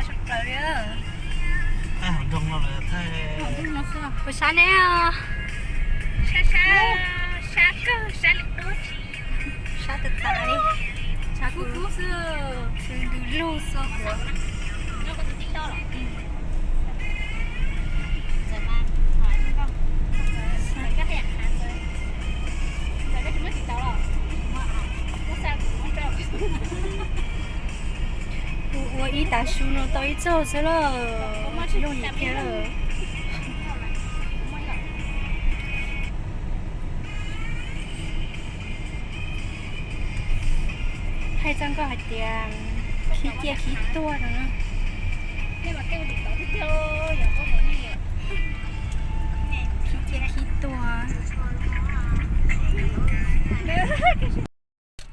Sab plaws li. Thaij hauv nroog no lawm, thaij. Kuv sab neb os. Sab, sab, sab kawg, sab li qub. Sab tas tas li. Sab kub kub xwb. Xwb ntws lug xwb. Ua ib tav su no tau ib txog xwb lawm, tsis yooj yim kiag lawm. Thaij txoj nkauj hais tias khib ciaj khib tuag no. Khib ciaj khib tuag.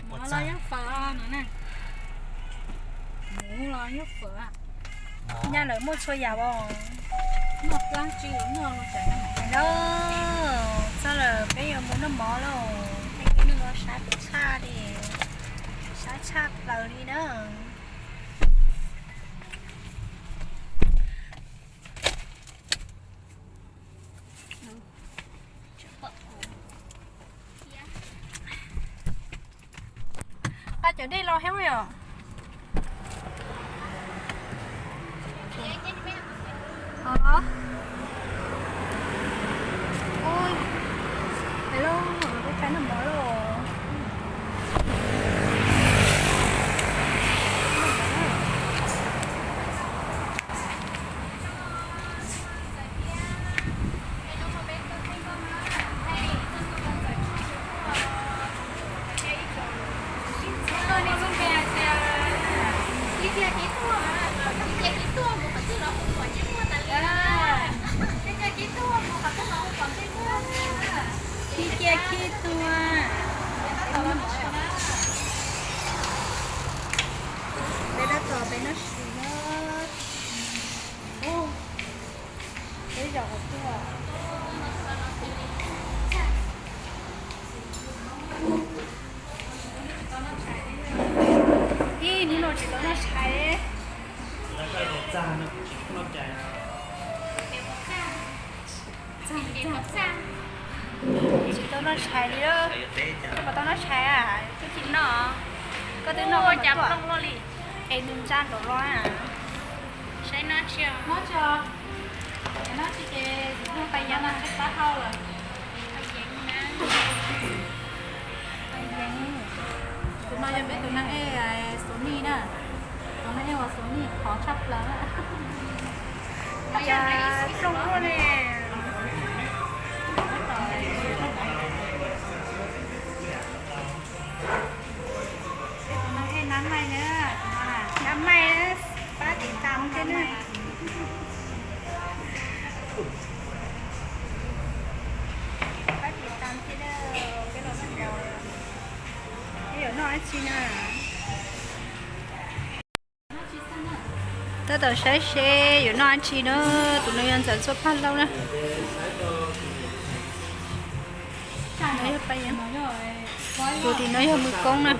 Mov los nyob fawm no na. Mov los nyob fawm. Nyaj lawm muaj txhua yam os. Noj dlaab tsi los noj. Txog lawm peb yuav mus noj mov lauj. Peb noj mov sab tshaj li, sab tshaj plaws li na. Pab cov dej los thiab yom. Hello, peb pab noj mov lauj. Khib ciaj khib tuag. Peb tab tom peb noj su na. Peb zaum qhov tuaj. Ib hnub no tsis tau noj tshais. Tsis tau noj tshais li. Koj puas tau noj tshais a? Koj tsis noj. Koj twb noj cas plooj luaj li. Es nws ntsa nraum los a. Saib noj tsi os. Noj tsi os. Noj tsis ces noj pais yeeb na, pab hau lawm. Tus no yog peb tus neeg ej Xus Nij na. Tus neeg ej uas Xus Nij qhov tshaj plaws na. Cas plooj luaj ne. Peb tus neeg ej Nab Maij na, Nab Maij pab tiv tam thiab na. Pab tiv tam thiab na, peb los noj mov. Peb yuav noj dab tsi na? Tab tom saib seb yuav noj dab tsi na. Tus no yog ntxawm txua paj laub na. Tus tim no yog mws koob na.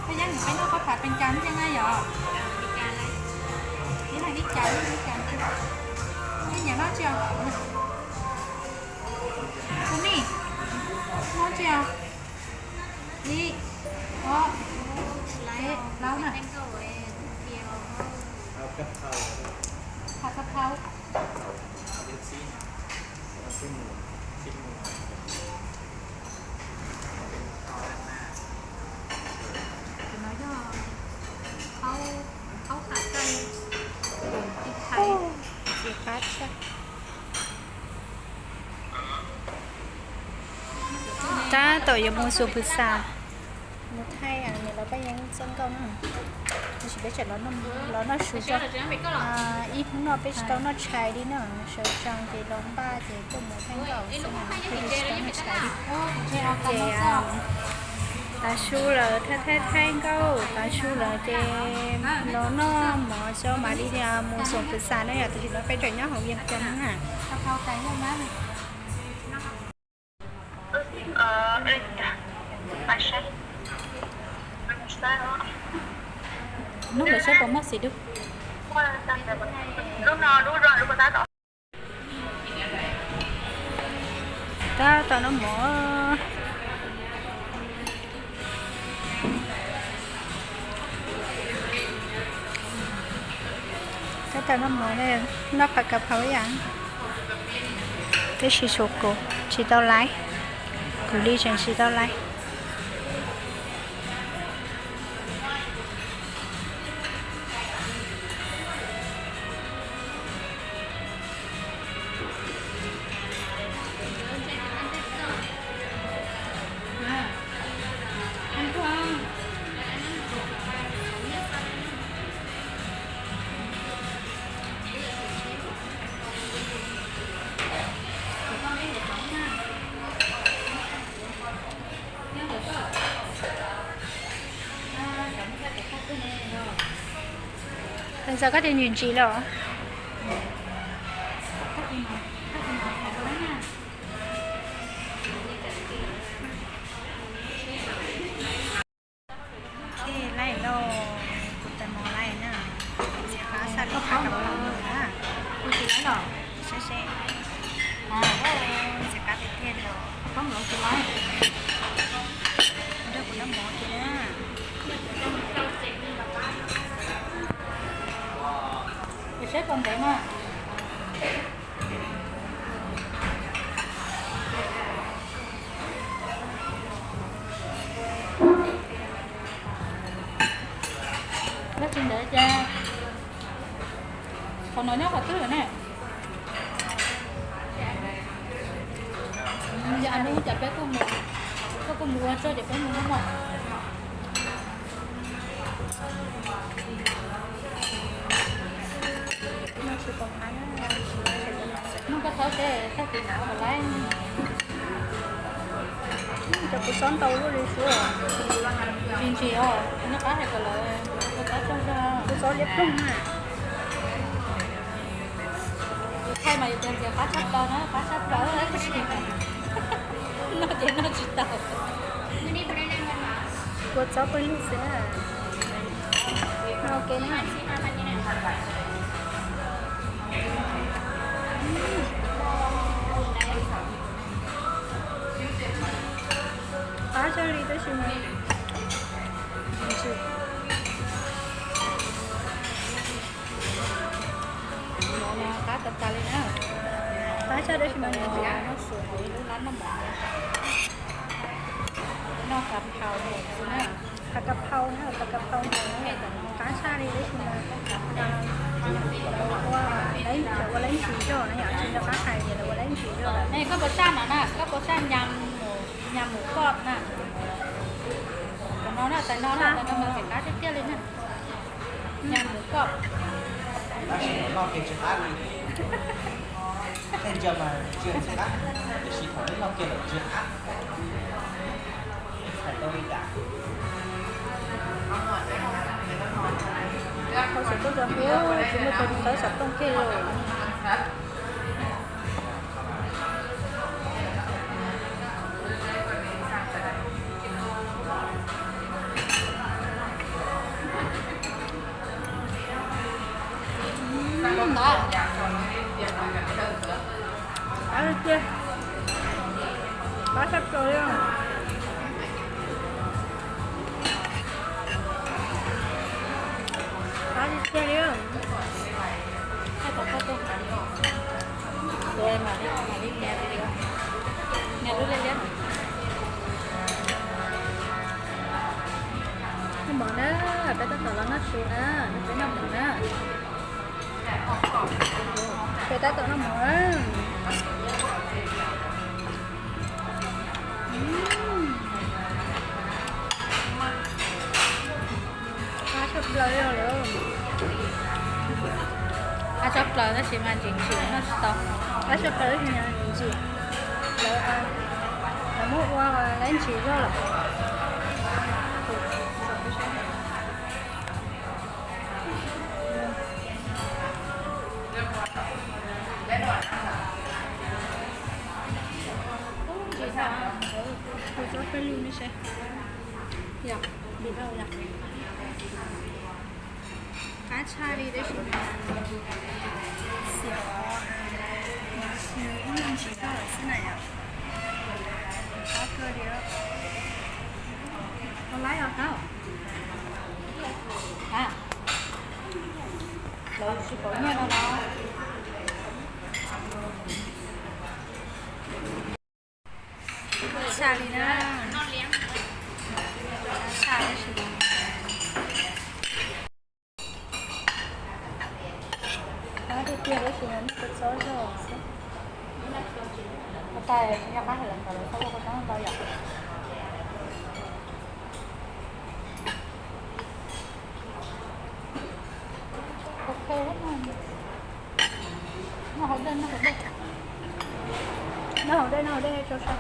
Koj yeej nws peb noj khaub phav pes cas thiab na yom? Ib leeg ib cas, ib leeg ib cas. Ib nyiam noj tsi os? Xus Nij, noj tsi os? Ib, ob, peb, plaub na. Phav ka phau. Tus no yog khaub, khaub khav kawg, tus tib thaiv. Tsis qab tshaj. Tab tom yuav mus Xus Phwv Xas, mus thaij niam laus Paj Yeeb txoj nkauj na. Tab sis peb tseem los noj su tso. Ib hnub no peb tsis tau noj tshais li na, sawv tsees ces los npaj ces tuaj mus thaij nkauj xwb na, peb tsis tau noj tshais li. Ces Tav su lawm, thaij thaij thaij nkauj, tav su lawm ces los noj mov tso mam li mus xoom pus xas na yom, tam sim no peb tseem nyob hauv Vias Cas na. Hnub lawv saib puas muaj xim dub. Tab tom noj mov. Tab tom noj mov, noj phav kav phau ib yam. Tab sis tshuav kuv tsis tau laib, kuv li tseem tsis tau laib. Ntxawm koj tis ntsim ntsim los. Laij lauj, kuv tais mov laij na. Ntxim qab saj li qab kav phaus na. Saib seb. Ntxim qab tiag tiag li os. Nrog kuv noj mov kiag na. Saib puas ntev mas. Dab tsi ntawd cas qhov no nyob qhov twg lawm ne? Yog hnub cas peb kuj mus, koj kuj mus ua tso ces peb mus noj mov. Noj tsis pom qab, noj koj txhob seb tag kis no puas laib. Cov kuv txob ntau luaj li suab. Tsis ntsim os, noj qab hais kom lawv ua qab tsoog zog. Kuv txob liab ploog na. Yus thaij mas yus tias ntxim qab tshaj plaws na, qab tshaj plaws tab sis noj ces noj tsis tau. Kua txob pawg lug xwb na. Noj ua ke na. Qab tshaj li tab sis mas ntsim. Mov mas qab tas tas li na. Qab tshaj tab sis mas ntsim, noj su hauv ib lub lab noj mov. Noj kav phau xwb na. Kav phau na, kav phau na. Qab tshaj li tab sis mas lawv ua, lawv ua laib ntsis zog na yom, tsis nco qab hais tias lawv ua laib ntsis zog lawm. Koj puas tshaj no na, koj puas tshaj nyam mus koj na. Tam no na, tam no na, tam no mas ntxim qab tiag tiag li na. Nyam mus koj. Tab sis noj ces tsis qab li. Tej ntsia mas ntsia tsis qab, tiam sis thaum noj kiag lawm ntsia qab. Hais tau li cas? Hauv xov tooj cov hu, tsis muaj tus txawb xov tooj kiag li. Qab tiag, qab tshaj plaws li. Qab tiag tiag li. Tus mam li, mam li nias, nias lub liab liab. Noj mov na, peb tab tom los noj su na, peb noj mov na. Peb tab tom noj mov na. Qab tshaj plaws li lawm. Qab tshaj plaws tab sis mas ntsim ntsim noj tsis tau. Qab tshaj plaws tab sis mas ntsim ntsim. Lawv, lawv muab ua laib ntsis zog lawm. Yog, qab tshaj li tab sis mas xiam, nws ib nyuag ntsis kawg lawm xwb na yom. Qab kawg li. Koj laib os kab. A, lawv tsis pom nyiaj no los. Tshaj li na. Tshaj tab sis mas, qab tiag tiag tab sis mas muaj txob txob zog xwb. Ua tais yog qab hais lawv txhob ua kua txob ntau yom. Ok, noj hauv dej, noj hauv dej. Noj hauv dej, noj hauv dej tso sa.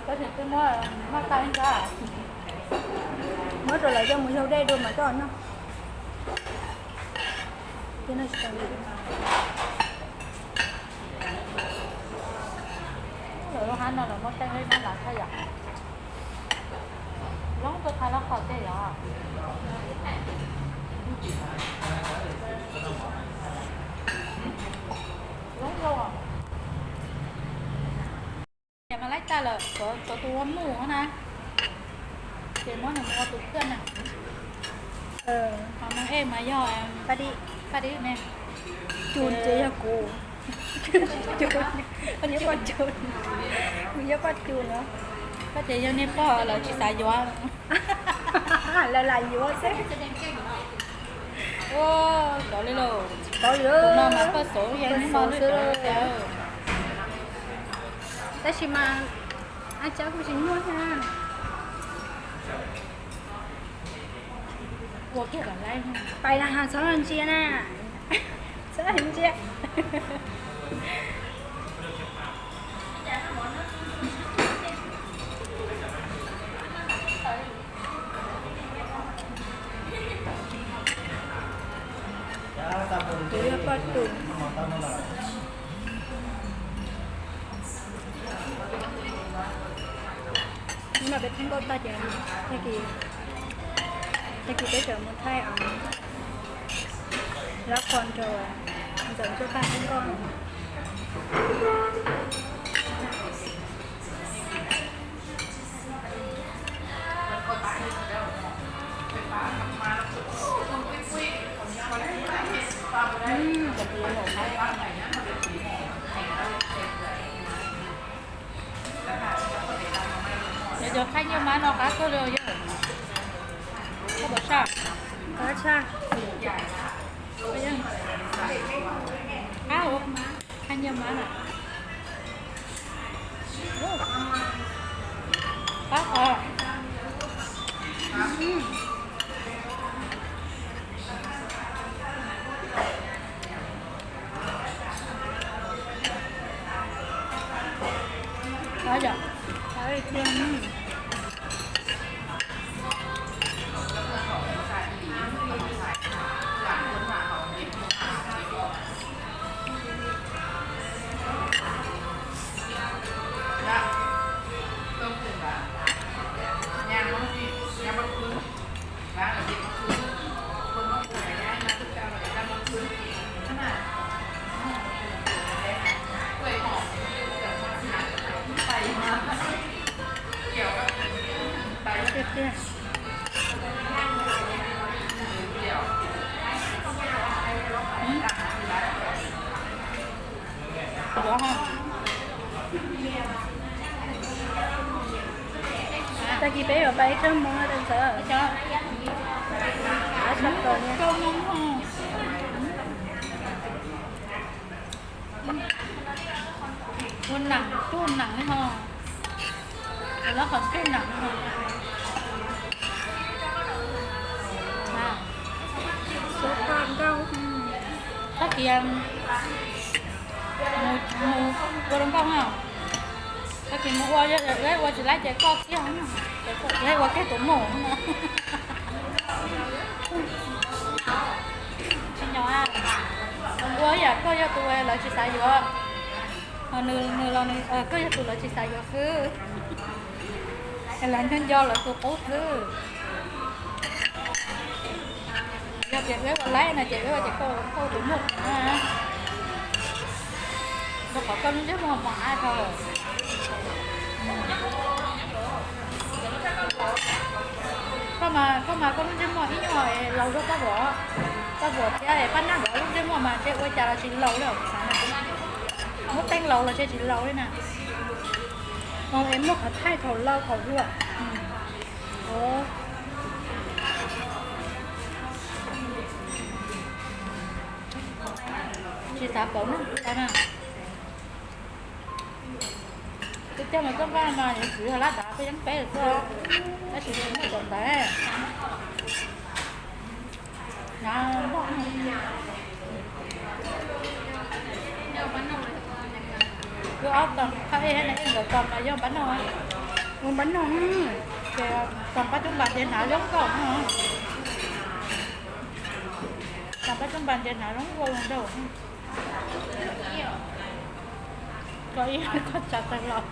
Koj tseem twb muab noj tag ib nrab. Muab rau lawv coj mus yug dej dua mas koj noj. Ces noj tsis tau li. Lawv lub hab no lawv muab teeb li nab ntav thiab yom. Loob tuaj thaij lub qhov tiag yom. Loob zoo. Ces mas laib tag lawm, tshuav tus ua muj na, ces muab nws mus ua tus phwj na. Ho nws ej mas yog Paj Dib ne. Cus ces yog kuv. Kuv yog Paj Cus, kuv yog Paj Cus no. Koj ces yog niag pog lawv tsis xav yuav. Lawv lam yuav xwb. Ua, xyov li lauj. Tus no mas poj xauv yog hnub no xwb. Tab sis mas a cab kuj tsis muaj thiab. Ua kiag kom laib. Pais na, txhob ntsia na. Txhob ntsia. Kuv yog Paj Cus. Hnub no peb thaij nkauj tag ces tag kis, tag kis peb tseem mus thaij lab qhos rau Ntxawm Ntsuab Paj thaij nkauj. Cov khaub ncaws mab no qab kawg li yog. Koj puas tshaj? Qab tshaj. Qab, khaub ncaws mab na. Qab os. Tiag tiag. Tag kis peb yuav pais ib tsob hmoov no ntxawm. Ua nees, tub nees li ho. Lawv qhov tub nees li ho. Tag kis mus ua lub nkauj no. Tag kis mus ua, ua tsis laib ces koj kiag, ua kiag tus muam no. Tsis nyog, ua yam koj yog tus lawv tsis xav yuav, ho nws, nws los nws, koj yog tus lawv tsis xav yuav xwb, lawv nco nco lawv tus qub xwb. Yog tias wb ua laib no ces wb ua ces koj, koj tus muaj na, rau qhov koj lub ntsej muag mos ab dhau lawm. Koj mas, koj mas koj lub ntsej muag ib nyuag laus zog pab vuam, pab vuam thiab pab nab nkawd lub ntsej muag mas ntshe ua cas los tsis laus li os. Muab teeb laus los ntshe tsis laus li na. Es muab qhov thaij thaum laus thaum hluas. Tsis xav pauv neeg tas na. Tus coj mus txoj nqaij mas yuav tsum yog lab dav peb yeeb peb lawm xwb, tab sis nws muaj cov ntawd. Nov, ob tom qhov ej thiab na, ej ntawd tom mas yog npab noj, ua npab noj, ces tom pab coob npas ces hnav zoo nkauj no, tom pab coob npas ces hnav zoo nkauj zoo nraug. Koj ib koj tsa tag los.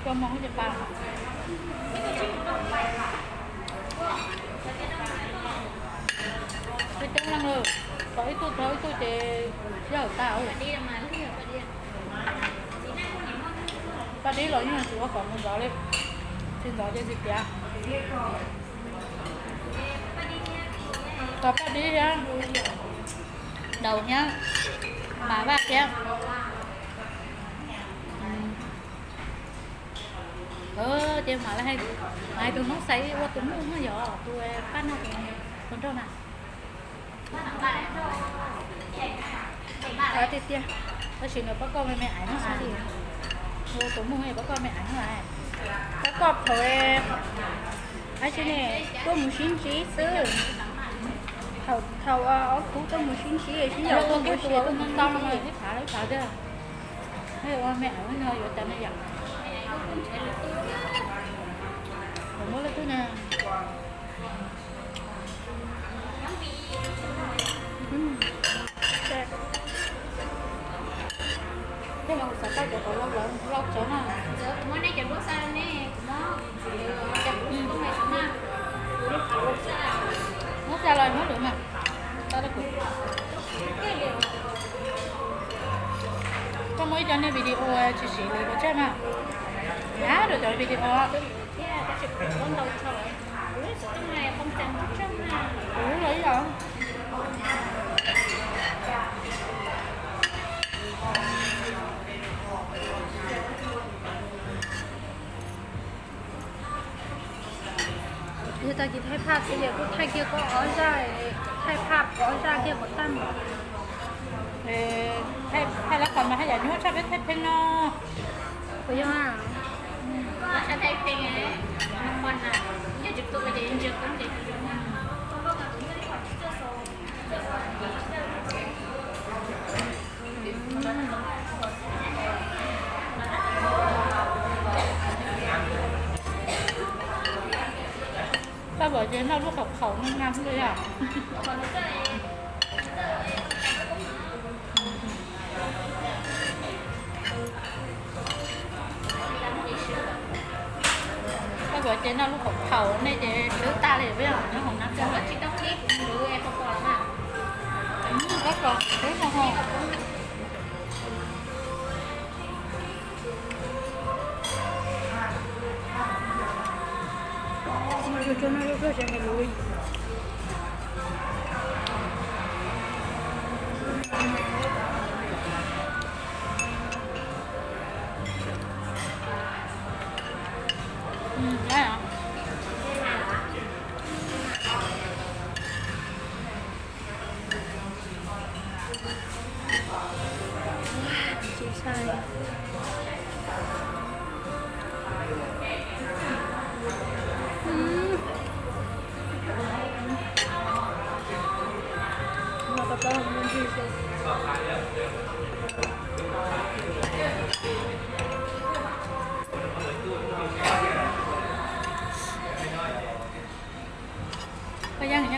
Koj moo ces pa. Peb coob leej lawm, kom ib tug rau ib tug ces sij hawm tas. Paj dib los yeej tsis ua kom mus ntxov li, tsis ntxov ces tsis tiav. Tos paj dib thiab, daus thiab, mas vaj thiab. Ces mam li hais tus noob xaiv ua tus muj no yog tus pab noj tus nraug na. Tiag tiag, tab sis nws pab koj me me aiv no, ua tus muj pab koj me aiv no, pab koj phaum, tab sis ne, tuaj mus sib ntsib xwb. Thaum ob khub tuaj mus sib ntsib, sib yaum tuaj mus sib ntsib, ib phav ib phav tiag. Ua me aiv no yuav cas ne yom. Muab lub twg na. Tej no kuv xav tau cov qhov lau lau tso na. Kuv muab nej cov duab xa ne, kuv muab cov kuv tsis tau me xov na. Muab xa los muab lwm mas. Tau rau kuv. Koj muaj ib co nej video tsis siv li koj tseg na. Nyab rau cov video. Kuv los ib yam. Yog tag kis thaij phaj xwb ces kuj thaij kiag koj ob zaj, thaij phaj ob zaj kiag kom tag mus. Thaij lab qhov mas haj yam nyuaj tshaj peb thaij pheej no. Puas yog? Paj Vuam ces noj lub qhov khaum no na li yom. Paj Vuam ces noj lub qhov khaum, nej ces hlwb tag li peb os, nyob hauv nab koj. Koj kos hlwb ho ho.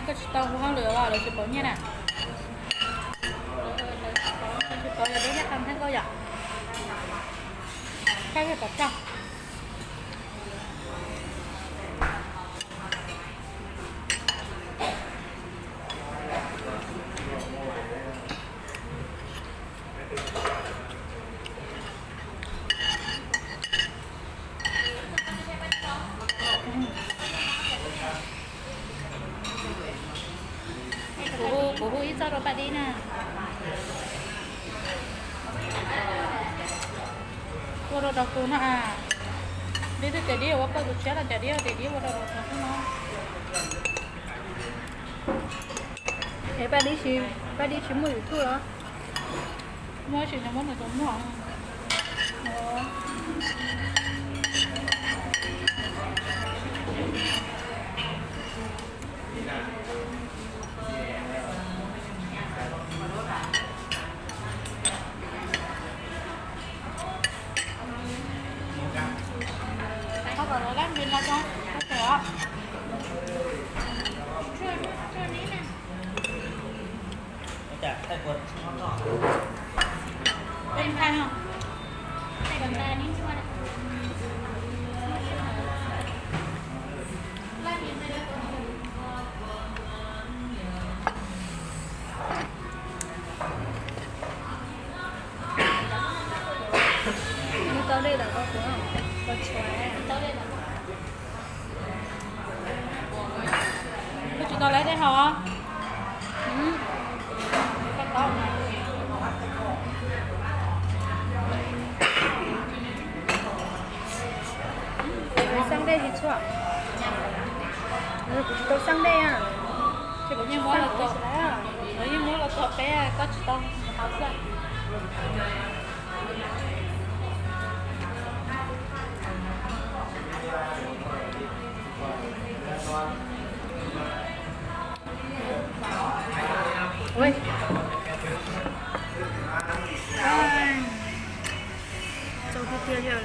Koj tsis tau ua hauj lwm los lawv tsis pauv nyiaj na? Tsis pauv, yog peb nyiaj qee thiab koj yom? Koj yog pov rog. Kuv hu ib txoj rau Paj Dib na. Ua rau rau kuv no. Dib twb tias Dib ua koj tus tshiab los cas Dib tias Dib ua rau rau kuv xwb no. Es Paj Dib tsis, Paj Dib tsis muaj YouTube los? Muaj tab sis nws muab nws tus muag. Muab tau dej los rau kuv, rau tshua. Koj tsis tau lawv dej haus. Xab dej tsis tshua. Kuv tsis tau xab dej. Lawv yeej muab los txog peb, koj tsis tau haus xwb. Tsau tiag tiag li lawm.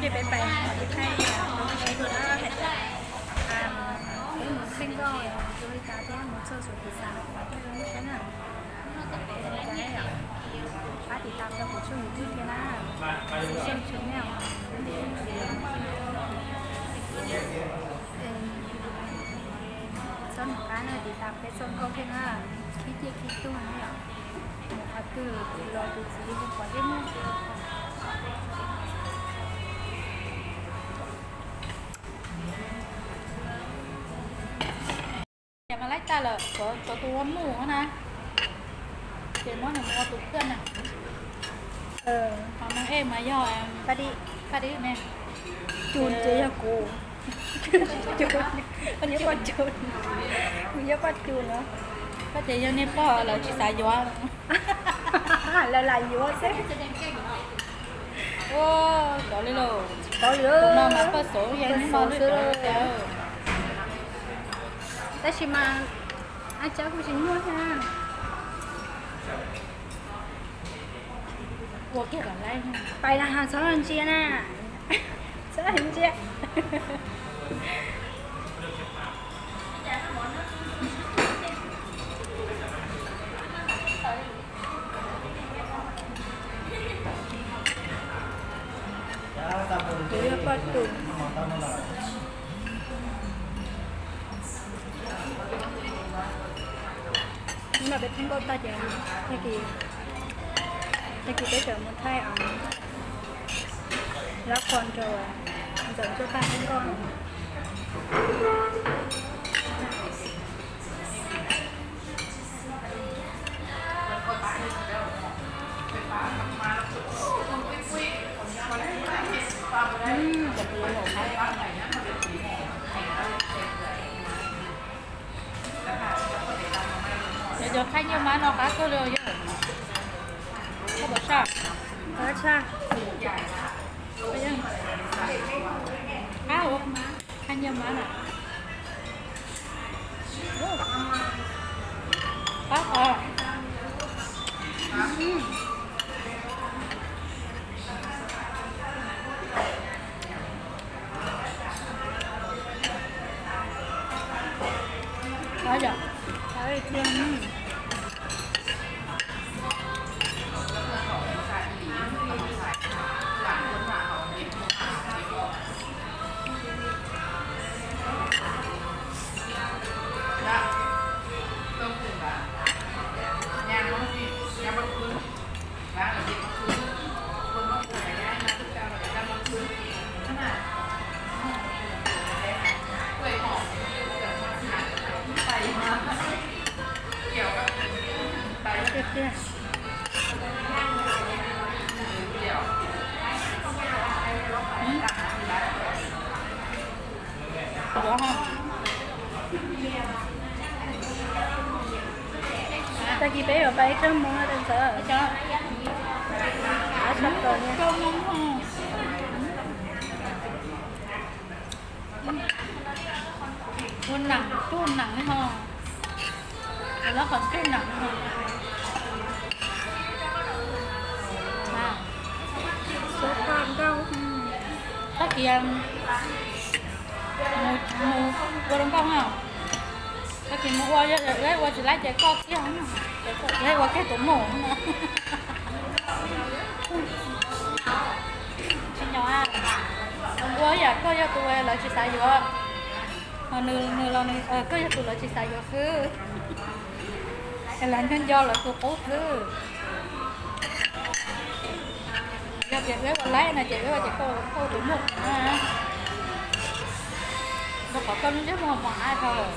Ces peb pais ib thaj, peb mus xeej nkauj, ua li cas thiab mus txog Suav Phuv Xas, peb mus saib na. Pab tiv tam rau kuv tshooj YouTube thiab na, Xyooj Channel. Txhob nco qab tiv tam peb txoj nkauj thiab na, khib ciaj khib tug na yom. Mus qhov twg los tus txiv hu pom yeej muaj. Ces mas laib tag lawm, tshuav tus ua muj na, ces muab nws mus ua tus phwj na. Ho no es mas yog Paj Dib ne. Cus ces yog kuv. Nyob Paj Cus, kuv nyob Paj Cus no. Koj ces yog niag pog lawv tsis xav yuav. Lawv lam yuav xwb. Ua, tov li lauj. Tov li, tus no mas poj xov yog ib no xwb. Tab sis mas ab tsab kuj tsis muaj thiab. Ua kiag kom laib. Pais las has txhob los ntsia na. Txhob los ntsia. Kuv yog poj tus. Hnub no peb thaij nkauj tag ces tag kis, tag kis peb tseem mus thaij lab qhos rau Ntxawm Ntsuab Paj thaij nkauj. Cov khaib nyiaj mab no qab kawg li os yog. Koj puas tshaj? Qab tshaj. Qab ua khaib nyiaj mab na. Qab os. Tag kis peb yuav pab ib tsob hmoov no rau ntxawm. Ua nees cuj nees li ho. Lawv qhov cuj nees li ho. Tag kis mus ua rau nkauj no. Tag kis mus ua, yog ua tsis laib ces koj kiag, ua kiag tus muam no. Tsis nyog, ua yam koj yog tus lawv tsis xav yuav, ho nws los koj yog tus lawv tsis xav yuav xwb. Es lawv nco nco lawv tus qub xwb. Yog tias wb ua laib no ces wb ua ces koj tus muam na. Rau qhov koj lub ntsej muag mos ab dhau lawm.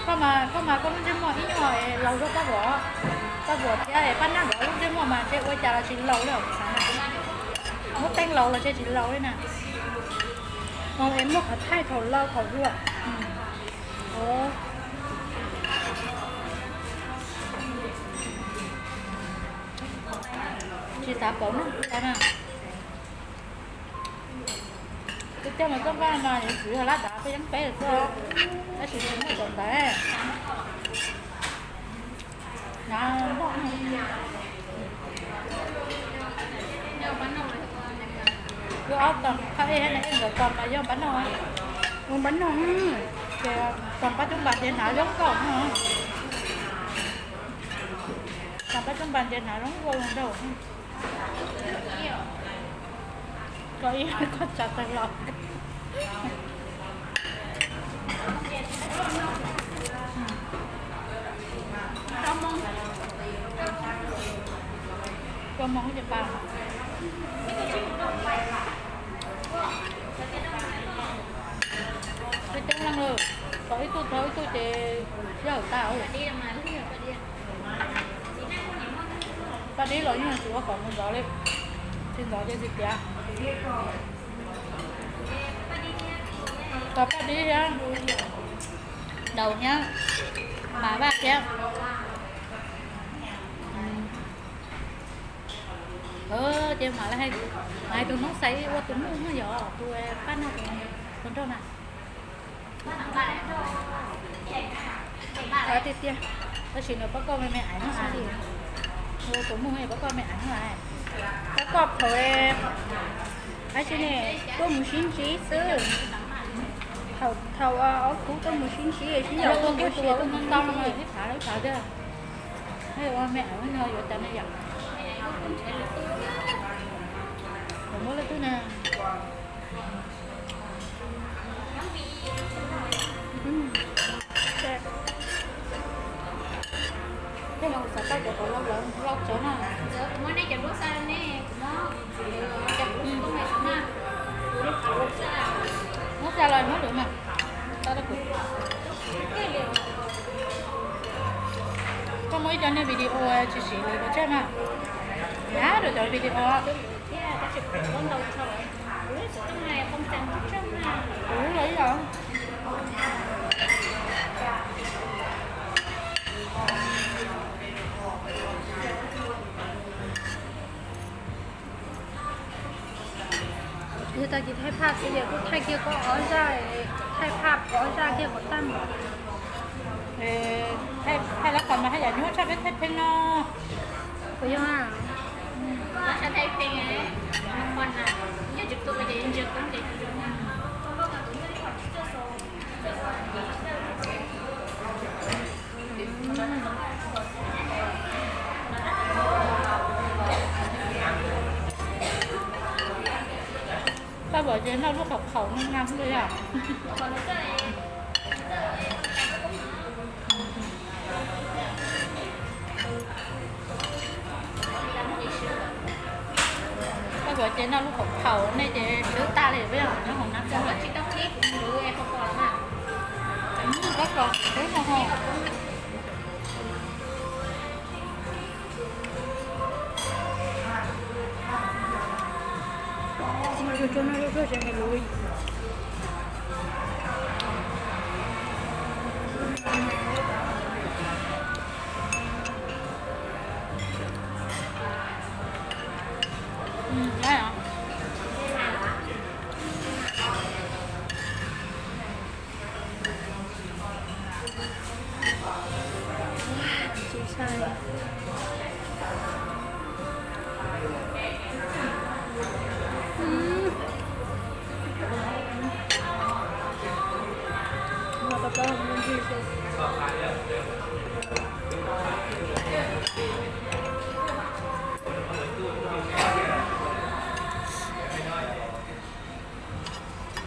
Koj mas, koj mas koj lub ntsej muag ib nyuag laus zog Paj Vuam, Paj Vuam thiab Paj Naj nkawd lub ntsej muag mas ntshe ua cas los tsis laus li os. Muab teeb laus los ntshe tsis laus li na. Es muaj qhov thaij thaum laus thaum hluas. Tsis xav pauv neeg ua na. Tiag tiag mas koj npaj mas yuav txwv yog lab dav peb yeeb peb lawm xwb, tab sis tsis muaj cov ntawd. Nav npoj no. Wb ob tog qhov ej na, ej nkawd tog mas yog npab noj. Ua npab noj, ces tog pab coob npas ces hnav zoo nkauj no. Tog pab coob npas ces hnav zoo nkauj zoo nraug. Koj ib koj tsa tawg los. Koj moo ces pas. Peb coob leej lawm, tau ib tug tau ib tug ces sij hawm tas. Paj dib los yeej tsis ua kom mus ntxov li, tsis ntxov ces tsis tiav. Tos paj dib thiab, daus thiab, mas vaj thiab. Ces mam li hais tus noob xaiv ua tus muj no yog tus pab no tus nraug na. Tiag tiag, tab sis nws pab koj me me aiv no a, tus muj pab koj me aiv no a. Pab koj thaum, tab sis ne, tuaj mus sib ntsib xwb. Thaum ob khub tuaj mus sib ntsib sib yaum tuaj mus sib ntsib. Ua me aiv no yuav cas ne yom. Muab lub tub na. Tej no kuv xav tau cov qauv loj loj loj tso na. Muab xa los muab lwm mas. Koj muaj ib co niag video tsis siv lawv cov tshiab na. Nyab lawv cov video. Kuv los ib yam. Yog tag kis thaij phaj xwb ces kuj thaij kiag koj ob zaj, thaij phaj ob zaj kiag kom tag nrho. Thaij lawv qhov mas haj yam nyuaj tshaj peb thaij pheej no. Kuv yog a. Paj Vov ces noj lub qhov qhaum no nqa xwb yom. Paj Vov ces noj lub qhov qhaum, nej ces swb tag li peb nyob hauv na.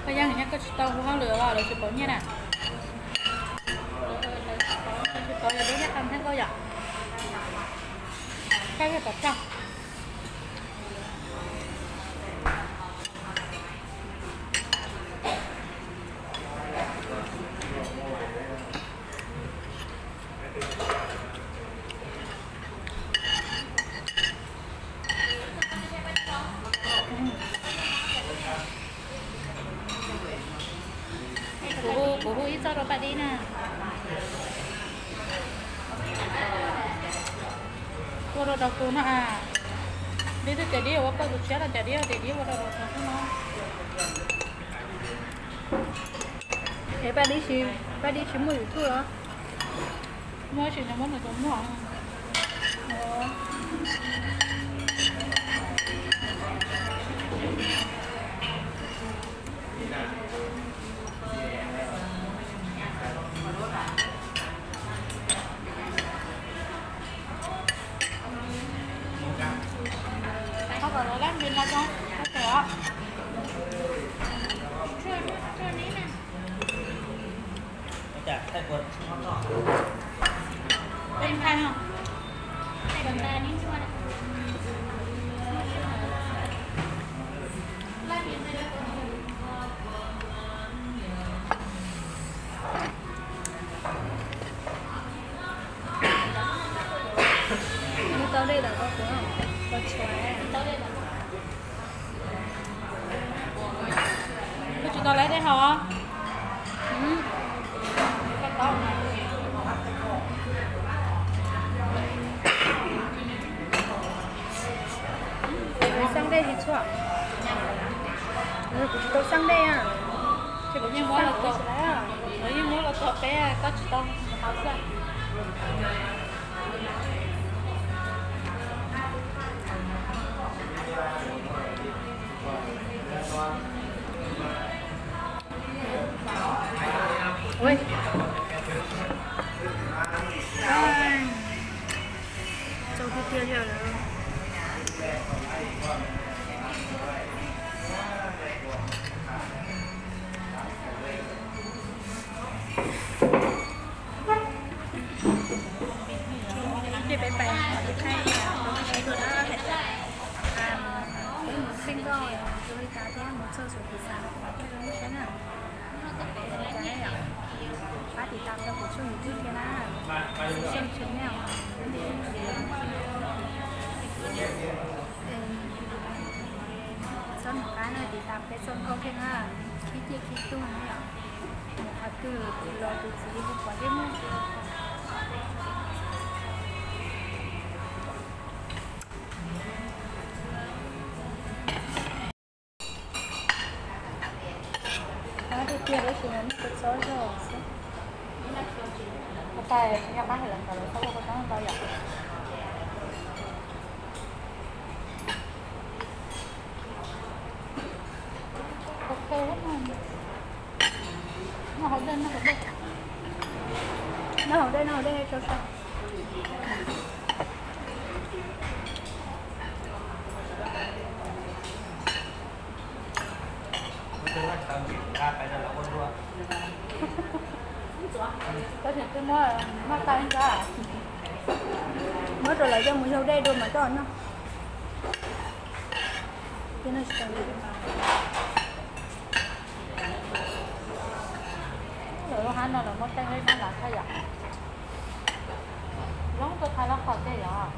Koj yeej nyob koj tsis tau hu hauj lwm los lawv tsis pauv nyiaj na. Tsis pauv yog lub nyiaj qee thiab nkauj yom. Koj yog tom tag. Kuv hu ib txoj rau Paj Dib na. Ua rau rau kuv no a. Dib twb tias Dib ua paj tus tshiab los cas Dib tias Dib ua rau rau kuv xwb no. Es Paj Dib tsis, Paj Dib tsis muaj YouTube los? Muaj tab sis nws muab nws tus muag. Thov kom lawv lab npe no tso, tau kawm os. Peb thaij no. Muab tau dej tom ko kuv, ko tshuav. Koj tsis tau lawv dej haus. Xab dej tsis txhua. Kuv tsis tau xab dej a. Kuv yeej muab los txog peb, koj tsis tau haus xwb. Txaus tiag tiag li lawm. Ces peb pais thaij rau peb saib dua na. Peb mus thaij nkauj zoo li cas thiab mus txog xyov kuv xav kom peb zoo li saib na. Pab tiv tam rau kuv tshooj YouTube thiab na, Xib Xyooj Channel. Txhob nco qab na, tiv tam peb txoj nkauj thiab na, khib ciaj khib tug na yom. Mus qhov twg los tus txiv hu pom yeej muaj. Qab tiag tiag tab sis mas muaj kua txob zog xwb. Ua cas nyob qab hais lawv ntawd lawv txhob ua kua txob ntau yom. Ok, noj hauv dej, noj hauv dej. Noj hauv dej, noj hauv dej, sau sau. Koj tseem twb muab, muab tau ib nrab, muab rau lawv coj mus yau dej dua mas coj noj. Lawv lub hab no lawv muab teeb leb nab lav thiab yom. Zoo tuaj thaij lab qhov tiag yom.